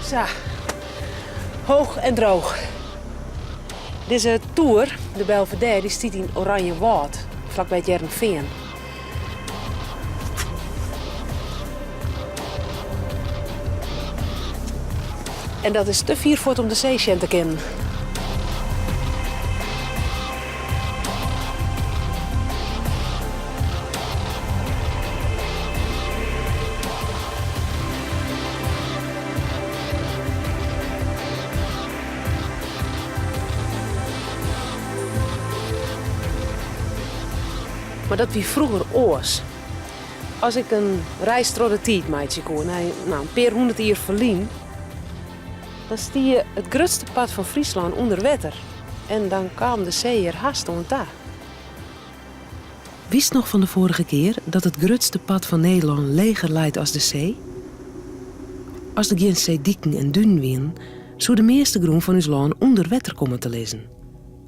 Sa, hoog en droog. Dizze toer, de Belvédère, dy stiet yn Oranjewâld, flakby It Hearrenfean. En dat is te fier fuort om de see sjen te kinnen. Mar dat wie froeger oars. As ik in reis troch de tiid meitsje koe, nei in pear hûndert jier ferlyn, dan stie it grutste part fan Fryslân ûnder wetter en dan kaam de see hjir hast oan ta. Witst noch fan de foarige kear dat it grutste part fan Nederlân leger leit as de see? As der gjin seediken en dunen wienen, soe de measte grûn fan ús lân ûnder wetter komme te lizzen.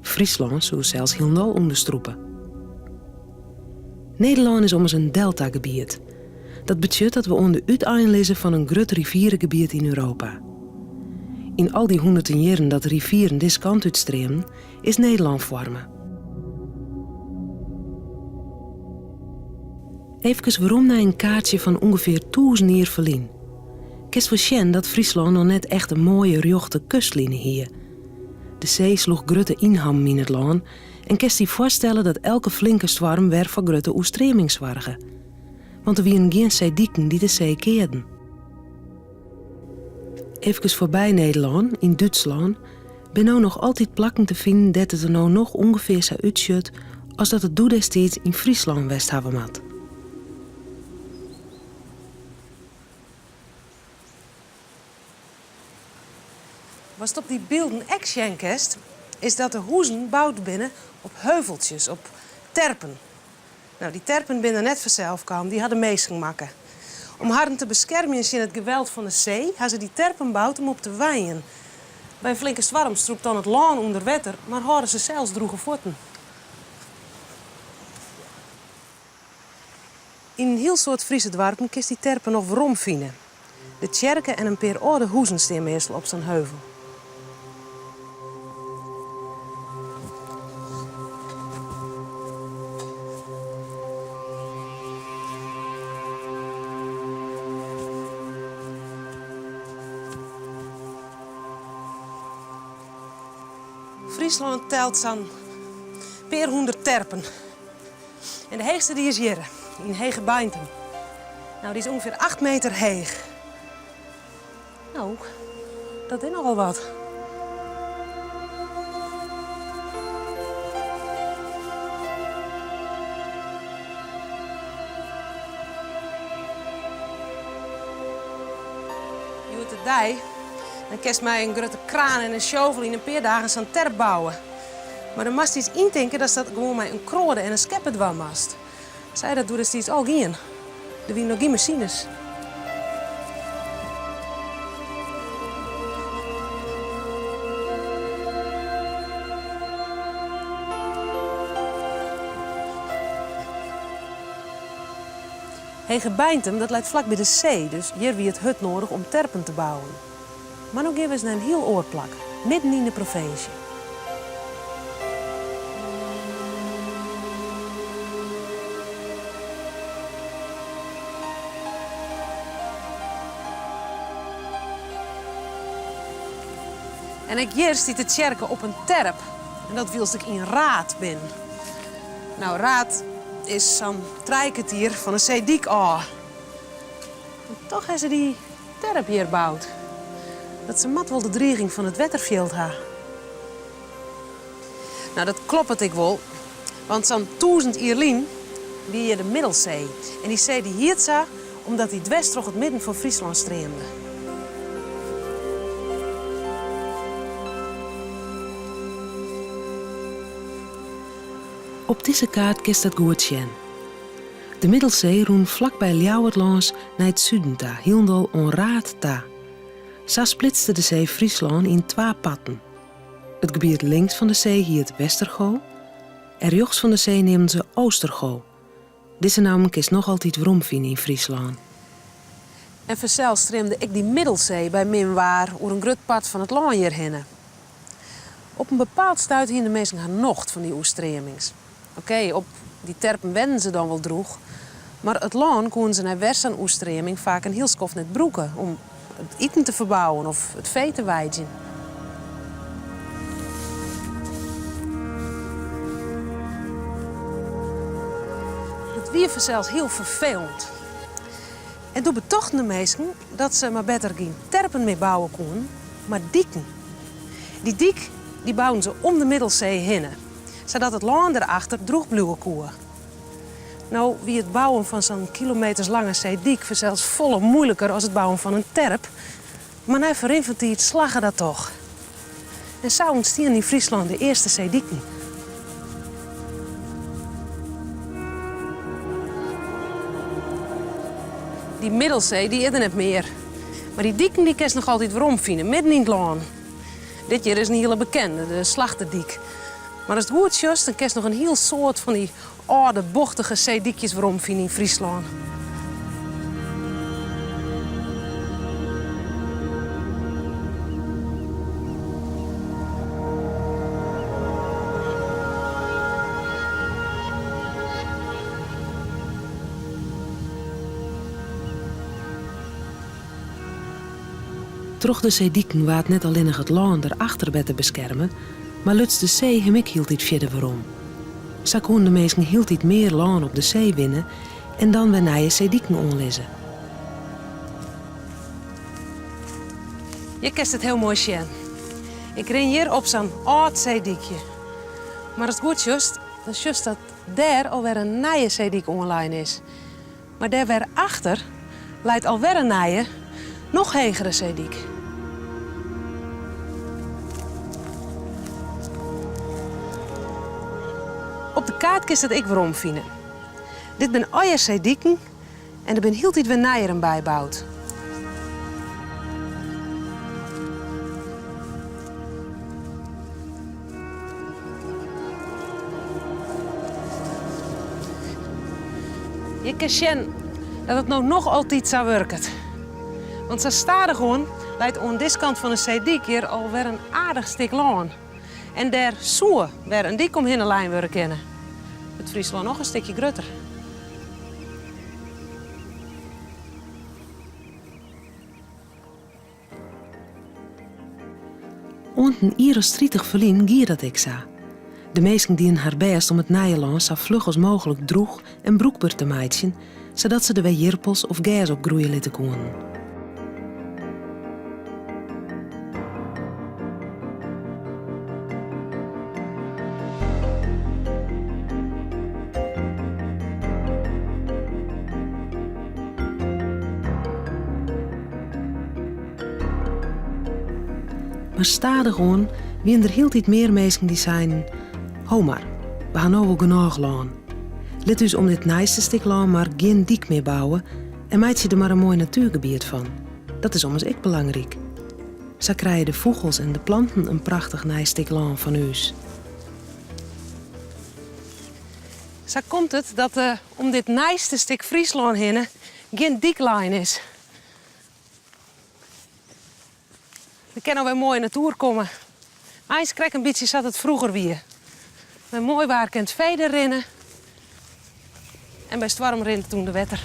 Fryslân soe sels hielendal ûnderstrûpe. Nederlân is ommers in deltagebiet. Dat betsjut dat we oan de útein lizze fan in grut rivieregebiet yn Europa. Yn al dy hûnderten jierren dat de rivieren dizze kant útstreamden, is Nederlân foarme. Efkes werom nei in kaartsje fan ûngefear tûzen jier ferlyn. Kinst wol sjen dat Fryslân noch net echt in moaie rjochte kustline hie. De see sloech grutte ynhammen yn it lân en kinst dy foarstelle dat elke flinke stoarm wer foar grutte oerstreaming soarge. Want der wienen gjin seediken dy't de see kearden. Efkes foarby Nederlân, yn Dútslân, binne no noch altyd plakken te finen dêr't it der no noch ûngefear sa útsjocht as dat it doedestiids yn Fryslân west hawwe moat. Watst op dy bylden ek sjen kinst, is dat de huzen boud binne op heuveltsjes, op terpen. No, dy terpen binne der net fansels kaam, dy ha de minsken makke. Om harren te beskermjen tsjin it geweld fan de see, ha se dy terpen boud om op te wenjen. By in flinke stoarm strûpt dan it lân ûnder wetter, mar hâlde se sels drûge fuotten. Yn in hiel soad Friese doarpen kinst dy terpen noch werom fine. De tsjerke en in pear âlde huzen stean meastal op sa'n heuvel. Fryslân telt sa'n pear hûndert terpen. En de heechste dy is hjir, yn Hegebeintum. No, dy is ûngefear 8 meter heech. No, dat is nochal wat. Hjoed-de-dei dan kinst mei in grutte kraan en in shovel yn in pear dagen sa'n terp bouwe. Mar dan moatst iets yntinke datst dat gewoan mei in kroade en in skeppe dwaan moatst. Sa is dat doedestiids al gien. Der wiene noch gjin masines. Hegebeintum, dat leit flak by de see, dus hjir wie it hurd noadich om terpen te bouwen. Mar no gean we ris nei in hiel oar plak, midden yn de provinsje. En ek hjir stiet de tsjerke op in terp. En dat wylst ik yn Raard bin. No, Raard is sa'n trije kertier fan de seedyk ôf. En toch ha se dy terp hjir boud. Dat se moat wol de driging fan it wetter field ha. No, dat kloppet ek wol, want sa'n tûzen jier lyn wie hjir de Middelsee. En dy see dy hiet sa omdat dy dwers troch it midden fan Fryslân streamde. Op dizze kaart kinst dat goed sjen. De Middelsee rûn flakby Ljouwert lâns nei it suden ta, hielendal oan Raard ta. Sa splitste de see Fryslân yn twa parten. It gebiet links fan de see hiet Westergo en rjochts fan de see neamden se Oostergo. Dizze nammen kinst noch altyd weromfine yn Fryslân. En fansels streamde ek dy Middelsee by min waar oer in grut part fan it lân hjir hinne. Op in bepaald stuit hiene de minsken har nocht fan dy oerstreamings. Okee, op dy terpen wennen se dan wol droech, mar it lân koene se nei wer sa'n oerstreaming faak in hiel skoft net brûke om it iten te ferbouwen of it fee te weidzjen. Dat wie fansels hiel ferfelend. En doe betochten de minsken dat se mar better gjin terpen mear bouwe koenen, mar diken. Dy dyk dy bouden se om de Middelsee hinne, sadat it lân derachter droech bliuwe koe. No wie it bouwen fan sa'n kilometerslange seedyk fansels folle moeiliker as it bouwen fan in terp, mar nei ferrin fan tiid slagge dat toch. En sa ûntstienen yn Fryslân de earste seediken. Dy Middelsee dy is der net mear, mar dy diken dy kinst noch altyd weromfine midden yn it lân. Dit hjir is in hiele bekende, de Slachtedyk. Mar ast goed sjochst, dan kinst noch in hiel soad fan dy âlde, bochtige seedykjes weromfine yn Fryslân. Troch de seediken waard net allinnich it lân derachter better beskerme, mar luts de see him ek hieltyd fierder werom. Sa koenen de minsken hieltyd mear lân op de see winne en dan wer nije seediken oanlizze. Hjir kinst it hiel moai sjen. Ik rin hjir op sa'n âld seedykje. Mar ast goed sjochst, dan sjochst dat dêr alwer in nije seedyk oanlein is. Mar dêr wer achter leit alwer in nije, noch hegere seedyk. Op de kaart kinst dat ek weromfine. Dit binne allegear seediken en der binne hieltyd wer nijeren byboud. Je kinne sjen dat it no noch altyd sa wurket. Want sa stadichoan leit oan dizze kant fan de seedyk hjir alwer in aardich stik lân. En dêr soe wer in dyk omhinne lein wurde kinne. Wurdt Fryslân noch in stikje grutter. Oant in jier as 30 ferlyn gie dat ek sa. De minsken dienen har bêst om it nije lân sa fluch as mooglik droech en brûkber te meitsjen, sadat se der wer jirpels of gers op groeie litte koenen. Mar stadichoan wienen der hieltyd mear minsken dy't seinen, Ho mar, we ha no wol genôch lân. Lit ús om dit nijste stik lân mar gjin dyk mear bouwe en meitsje der mar in moai natuergebiet fan. Dat is ommers ek belangryk. Sa krije de fûgels en de planten in prachtich nij stik lân fan ús. Sa komt it dat om dit nijste stik Fryslân hinne gjin dyk lein is. Der kin no wer moaie natoer komme. Eins krekt in bytsje sa't it froeger wie. By moai waar kin it fee der rinne en by stoarm rint it ûnder wetter.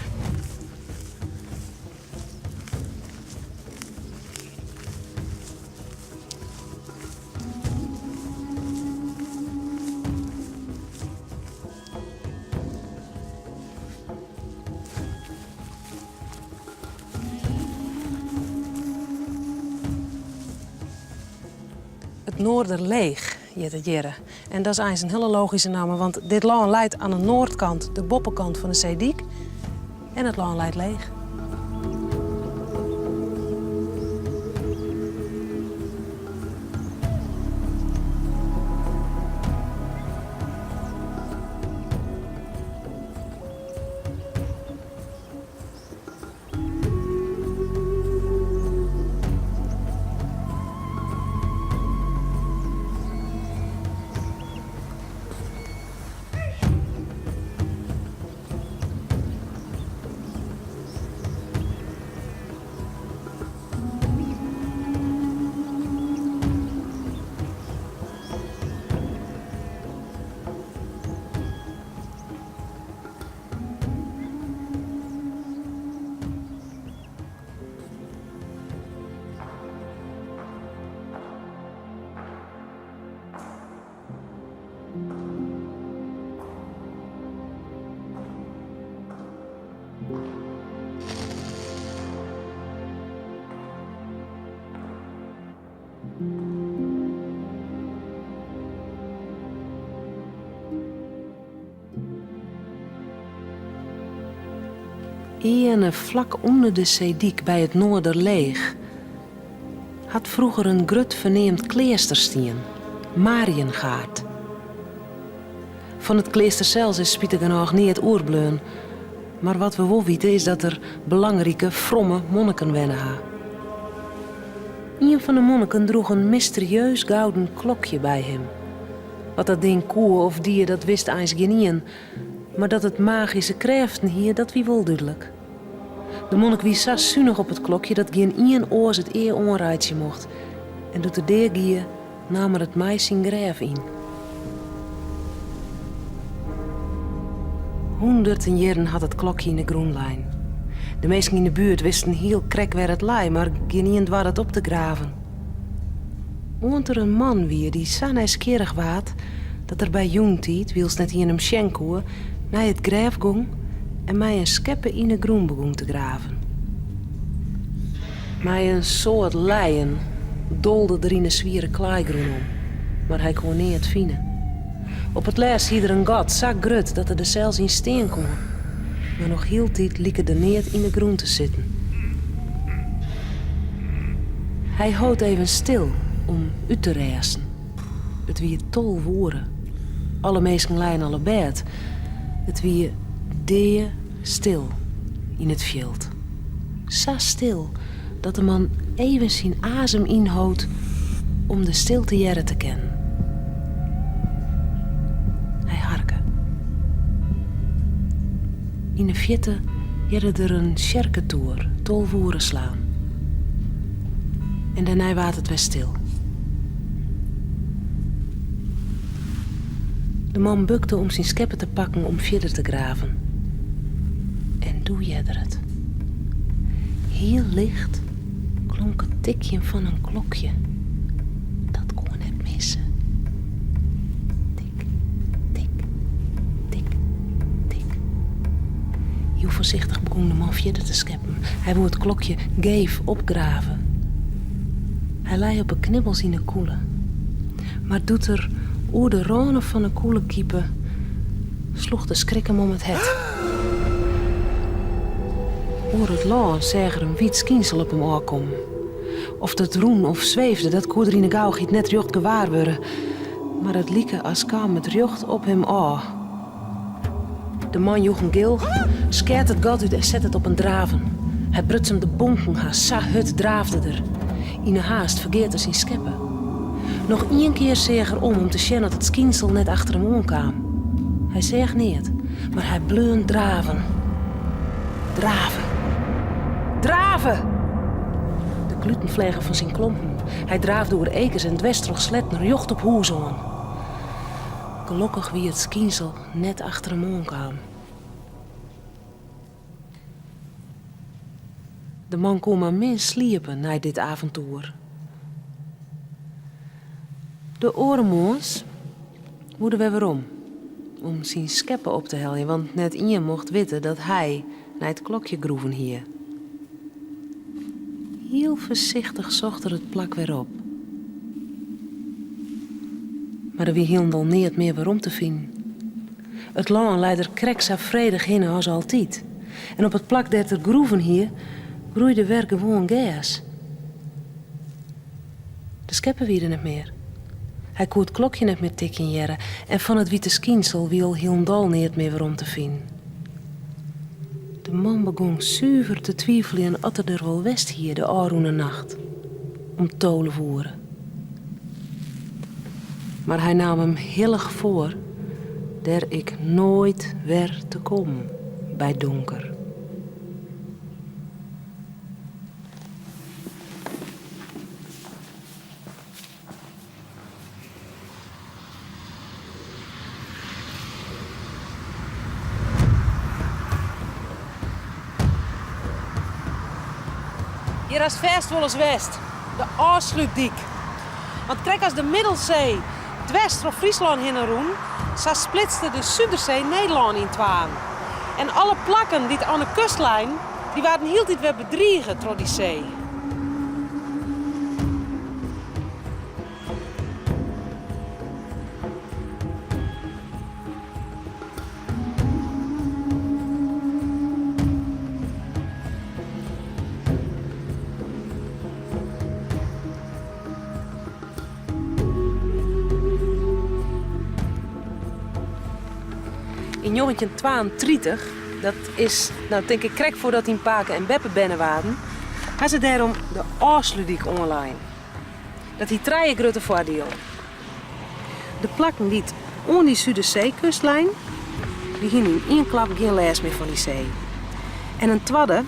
It Noarderleech hjit it hjirre. En dat is eins in hiele logyske namme, want dit lân leit oan de noardkant, de boppekant fan de seedyk. En it lân leit leech. Earne flak ûnder de seedyk by it Noarderleech hat froeger in grut ferneamd kleaster stien, Mariëngaard. Fan it kleaster sels is spitigernôch neat oerbleaun, mar wat we wol witte is dat der belangrike, fromme monniken wenne ha. Ien fan de monniken droech in mysterieus gouden klokje by him. Wat dat ding koe of die, dat wist eins gjinien, mar dat it magyske krêften hie, dat wie wol dúdlik. De monnik wie sa sunich op it klokje dat gjinien oars it ea oanreitsje mocht en doe't er dea gie, naam er it mei syn grêf yn. Hûnderten jierren hat it klokje yn 'e grûn lein. De minsken yn 'e buert wisten hiel krekt wêr it lei, mar gjinien doarde it op te graven. Oant der in man wie dy't sa nijsgjirrich waard dat er by jûntiid, wylst net ien him sjen koe, nei it grêf gong en mei in skeppe yn 'e grûn begûn te graven. Mei in soad lijen dolde er yn 'e swiere klaaigrûn om, mar hy koe neat fine. Op it lêst hie er in gat sa grut dat er der sels yn stean koe, mar noch hieltyd like der neat yn 'e grûn te sitten. Hy hold even stil om út te rêsten. It wie 12 oere. Alle minsken leine al op bêd. It wie dea stil yn it fjild. Sa stil dat de man even syn azem ynhold om de stilte hearre te kinnen. Hy harke. Yn 'e fierte hearde er in tsjerketoer 12 oere slaan. En dêrnei waard it wer stil. De man bukte om syn skeppe te pakken om fierder te graven. En doe hearde er it. Hiel licht klonk it tikjen fan in klokje. Dat koe net misse. Tik, tik, tik, tik. Hiel foarsichtich begûn de man fierder te skeppen. Hy woe it klokje geef opgrave. Hy lei op 'e knibbels yn 'e kûle. Mar doe't er oer de râne fan 'e kûle kipe, sloech de skrik him om it hert. Oer it lân seach er in wyt skynsel op him ôfkommen. Oft it rûn of sweefde, dat koe er yn 'e gauwichheid net rjocht gewaar wurde, mar it like as kaam it rjocht op him ôf. De man joech in gil, skeat it gat út en sette it op in draven. Hy bruts him de bonken hast, sa hurd draafde er. Yn 'e haast fergeat er syn skeppe. Noch ien kear seach er om om te sjen oft it skynsel net achter him oan kaam. Hy seach neat, mar hy bleaun draven. Drave. Drave! De kluten fleagen fan syn klompen. Hy draafde oer ekers en dwers troch sletten rjocht op hûs oan. Gelokkich wie it skynsel net achter him oan kaam. De man koe mar min sliepe nei dit aventoer. De oare moarns woe er wer werom om syn skeppe op te heljen, want net ien mocht witte dat hy nei it klokje groeven hie. Hiel foarsichtich socht er it plak wer op. Mar der wie hielendal neat mear werom te finen. It lân lei der krekt sa fredich hinne as altyd. En op it plak dêr't er groeven hie, groeide wer gewoan gers. De skeppe wie der net mear. Hy koe it klokje net mear tikjen hearre en fan it wite skynsel wie al hielendal neat mear werom te finen. De man begûn suver te twiveljen oft er der wol west hie de ôfrûne nacht om 12 oere. Mar hy naam him hillich foar der ek noait wer te kommen by donker. Hjir hast fêst wolris west, de Ofslútdyk. Want krekt as de Middelsee dwers troch Fryslân hinne rûn, sa splitste de Sudersee Nederlân yn twaen. En alle plakken dy't oan de kust leinen, dy waarden hieltyd wer bedrige troch dy see. Yn 1932, dat is no tink ik krekt foardat dyn pake en beppe berne waarden, ha se dêrom de Ofslútdyk oanlein. Dat hie trije grutte foardielen. De plakken dy't oan dy Suderseekust leinen, dy hiene yn ien klap gjin lêst mear fan dy see. En in twadde,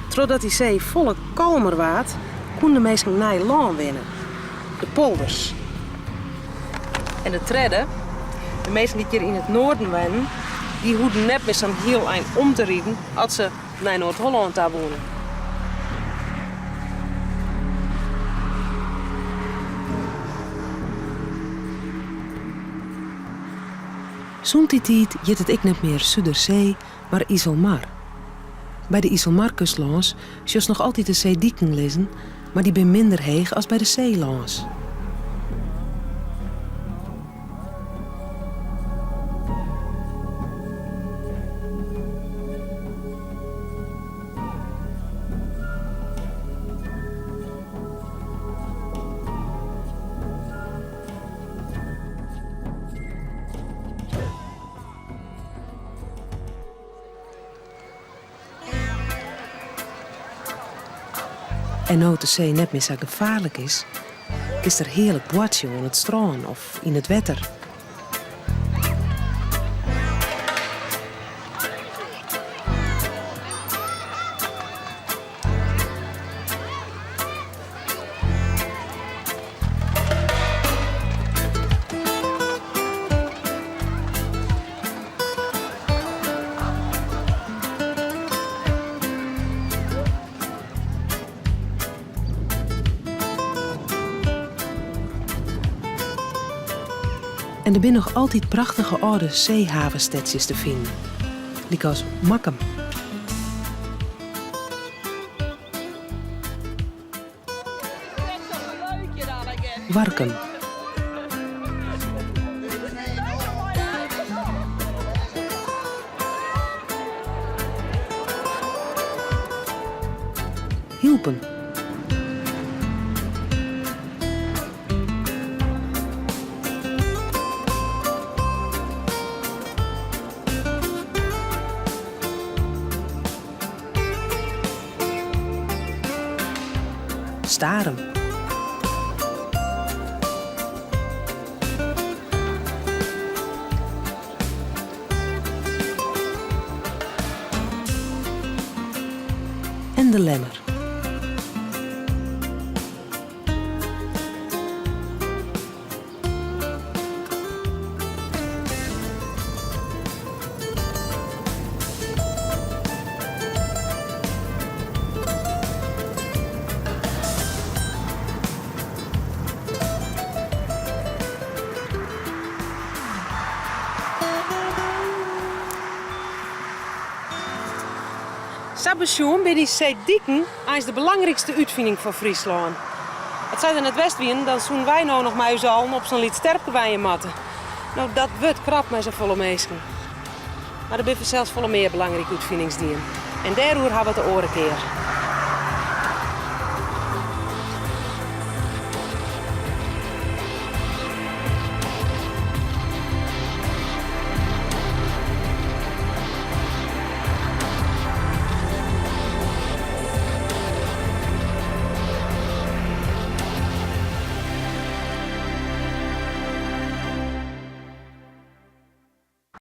trochdat dy see folle kalmer waard, koene de minsken nij lân winne, de polders. En de tredde, de minsken dy't hjir yn it noarden wennen, dy hoegden net mear sa'n hiel ein om te riden as se nei Noard-Hollân ta woene. Sûnt dy tiid hjit it ek net mear Sudersee, mar Iselmar. By de Iselmarkust lâns sjochst noch altyd de seediken lizzen, mar dy binne minder heech as by de see lâns. En no't de see net mear sa gefaarlik is, kinst der hearlik boartsje oan it strân of yn it wetter. En der binne noch altyd prachtige âlde seehavenstedsjes te finen, lykas Makkum. Warkum. Hylpen. Starum. En De Lemmer. Sa besjoen binne dy seediken eins de belangrykste útfining foar Fryslân. As sy der net west wienen, dan soenen wy no noch mei ús allen op sa'n lyts terpke wenje moatte. No, dat wurdt krap mei safolle minsken. Mar der binne fansels folle mear belangrike útfinings dien. En dêroer hawwe we it de oare kear.